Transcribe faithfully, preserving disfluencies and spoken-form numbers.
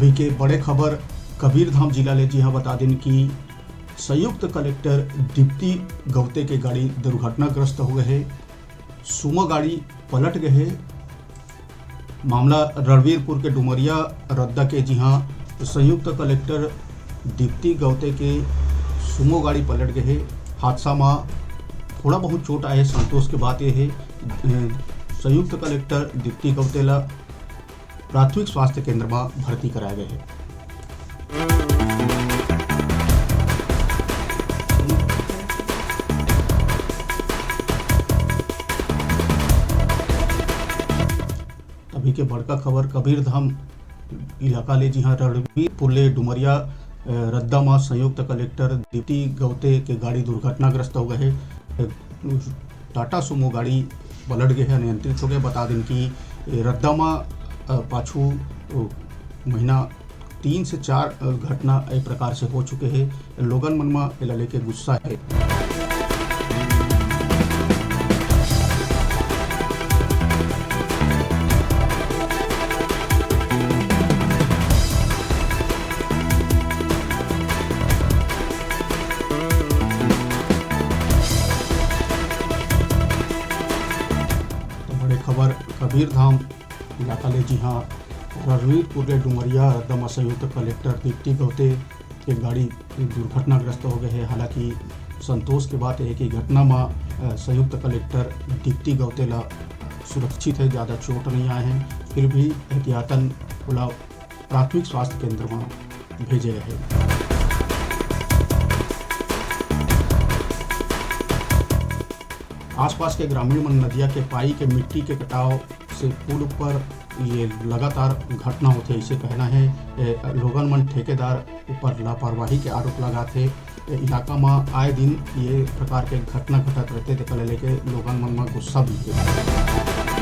अभी के बड़े खबर कबीरधाम जिला ले, जी हाँ, बता दिन कि संयुक्त कलेक्टर दीप्ति गौते के गाड़ी दुर्घटनाग्रस्त हो गए हे। सुमो गाड़ी पलट गए हे। मामला रणवीरपुर के डुमरिया रद्दा के, जी हाँ, संयुक्त कलेक्टर दीप्ति गौते के सुमो गाड़ी पलट गए हे। हादसा में थोड़ा बहुत चोट आए, संतोष के बात ये है। अ, संयुक्त कलेक्टर दीप्ति गौते ला प्राथमिक स्वास्थ्य केंद्र में भर्ती कराया गया है। अभी के बड़का खबर कबीरधाम इलाका ले, जी हाँ, रणवीरपुर ले डुमरिया, अ, रद्दा मा संयुक्त कलेक्टर दीप्ति गौते के गाड़ी दुर्घटनाग्रस्त हो गए हे। अ, टाटा सुमो गाड़ी पलट गए हे, अनियंत्रित हो गए। बता दिन कि, ए, रद्दा मा, अ, पाछू, अ, महीना तीन से चार, अ, घटना ए प्रकार से हो चुके हे। लोगन मन मा एला लेके गुस्सा हे। तो बड़े खबर कबीरधाम इलाका ले, जी हाँ, रणवीरपुर के डुमरिया रद्दा मा संयुक्त कलेक्टर दीप्ति गौते के गाड़ी दुर्घटनाग्रस्त हो गए हे। हालांकि संतोष के बात हे कि घटना मा, अ, संयुक्त कलेक्टर दीप्ति गौते ला सुरक्षित हे, ज़्यादा चोट नहीं आए हे, फिर भी एहतियातन ओला प्राथमिक स्वास्थ्य केंद्र मा भेजे गए हे। आसपास के ग्रामीण मन नदिया के पाई के मिट्टी के कटाव से पुल ऊपर ये लगातार घटना होथे, ऐसे कहना हे। ए, लोगन मन ठेकेदार ऊपर लापरवाही के आरोप लगाथे। ए, इलाका म आए दिन ये प्रकार के घटना घटत रहथे, तेकर ले लेके लोगन मन म गुस्सा भी हे।